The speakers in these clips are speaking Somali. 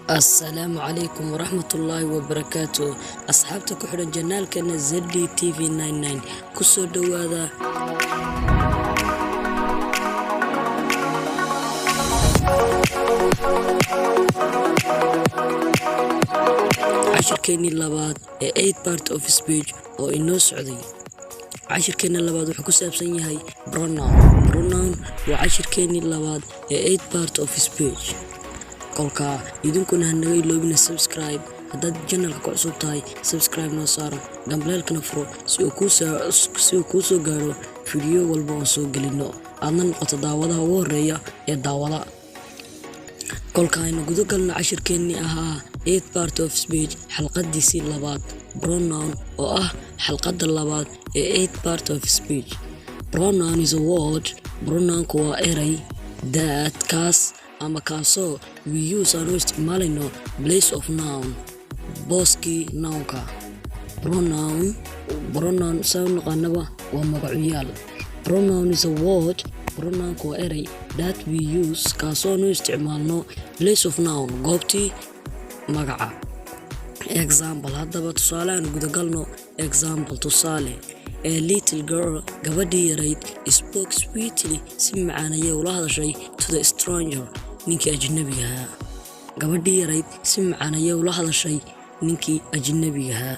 Assalaamu calaykum waraxmatullaahi wabarakaatu. Asxaabta ku xidhan channelkeena ZDTV 99, kusoo dhowaada cashirkeenii labaad ee eight part of speech oo inoo socday. Cashirkeena labaad wuxuu ku saabsan yahay pronoun. Pronoun waa cashirkeenii labaad ee eight part of speech. Kolka idinkuna hanaga iloobina subscribe. Haddaad channelka ku cusub tahay, subscribe noo saaro, gambaleelkana furo si uu kuu soo gaaro video walba oon soo gelino, aadna noqoto daawadaha ugu horeeya ee daawada. Kolka aynu guda galno cashirkeennii ahaa eight part of speech, xalqadiisii labaad, pronoun, oo ah xalqadda labaad ee eight part of speech. Pronoun is a word, pronounku waa eray, that, kaas ama kaasoo, we use, aan u isticmaalayno, place of noun, booskii nounka. Pronoun, pronoun saa u naqaanaba waa magacuyaal. Pronoun is a word, pronounku waa eray, that we use, kaasoo aan u isticmaalno, place of noun, goobtii magaca. Example, haddaba tusaale aan gudagalno. Example, tusaale: a little girl, gabadhii yarayd, spoke sweetly, si macaan ayay ula hadashay, to the stranger, ninkii ajnabiga ahaa. Gabadhii yarayd si macaan ayay ula hadashay ninkii ajnabiga ahaa.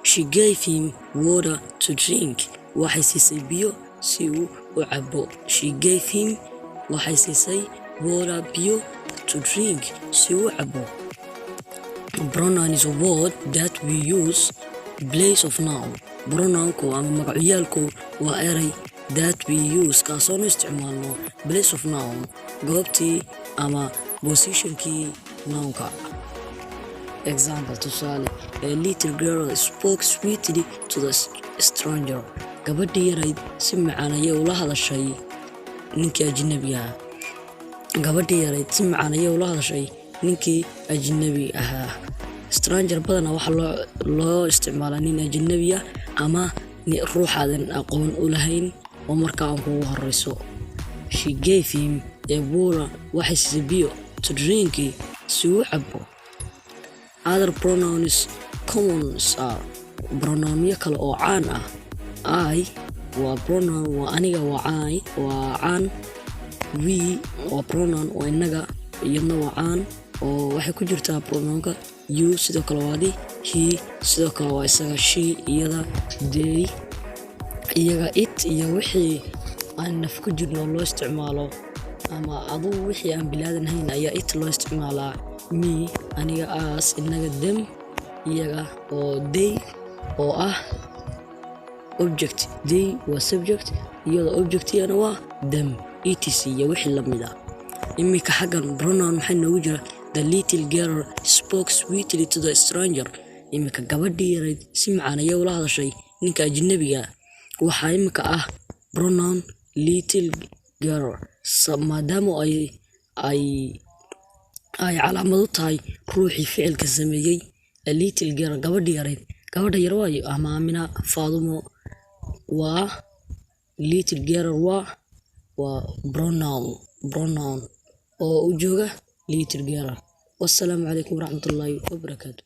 She gave him water to drink, waxay siisay biyo si uu u cabo. She gave him, waxay siisay, water, biyo, to drink, si uu u cabo. Pronoun is a word that we use place of noun. Pronounku ama magacuyaalku waa eray that we use, kaasoonu isticmaalno, place of noun, goobtii ama positionkii nounka. Example, tusaale: a little girl spoke sweetly to the stranger, gabadhii yarayd si macaan ayay ula hadashay ninkii ajnabiga ahaa. Gabadhii yarayd si macaan ayay ula hadashay ninkii ajnabi ahaa. Stranger badanaa waxaa loo isticmaalaa nin ajnabi ah ama ruuxaadan aqoon u lahayn oo markaa aan kugu horeyso. She gave him a water, waxay siisay biyo, to drink, si uu cabo. Other pronouns commons are, pronounyo kale oo caan ah: I waa pronoun, waa aniga, waa I, waa caan. We waa pronoun, waa inaga, iyadna waa caan oo waxay ku jirtaa pronounka. You sidoo kale waa adi. He sidoo kale waa isaga. She iyada. They iyaga. It iyo wixii aan naf ku jirno loo isticmaalo, ama adugu wixii aan bilaadan hayn ayaa it loo isticmaalaa. Me, aniga. Us, inaga. Them, iyaga, oo they oo ah object. They waa subject, iyadoo objectigana waa them, etc iyo wixii lamid ah. Iminka xaggan pronoun maxaa noogu jira? The little girl spoke sweetly to the stranger. Iminka gabadhii yarayd si macaan ayay ula hadashay ninka ajnabiga. Waxaa iminka ah pronoun little girl, maadaama ay calaamad u tahay ruuxii ficilka sameeyey. A little girl, gabadhii yarayd. Gabadha yar waayo, ama Amina, Faadumo. Waa little girl, waa pronoun oo u jooga little girl. Wassalaamu calaykum waraxmatullaahi wabarakaatu.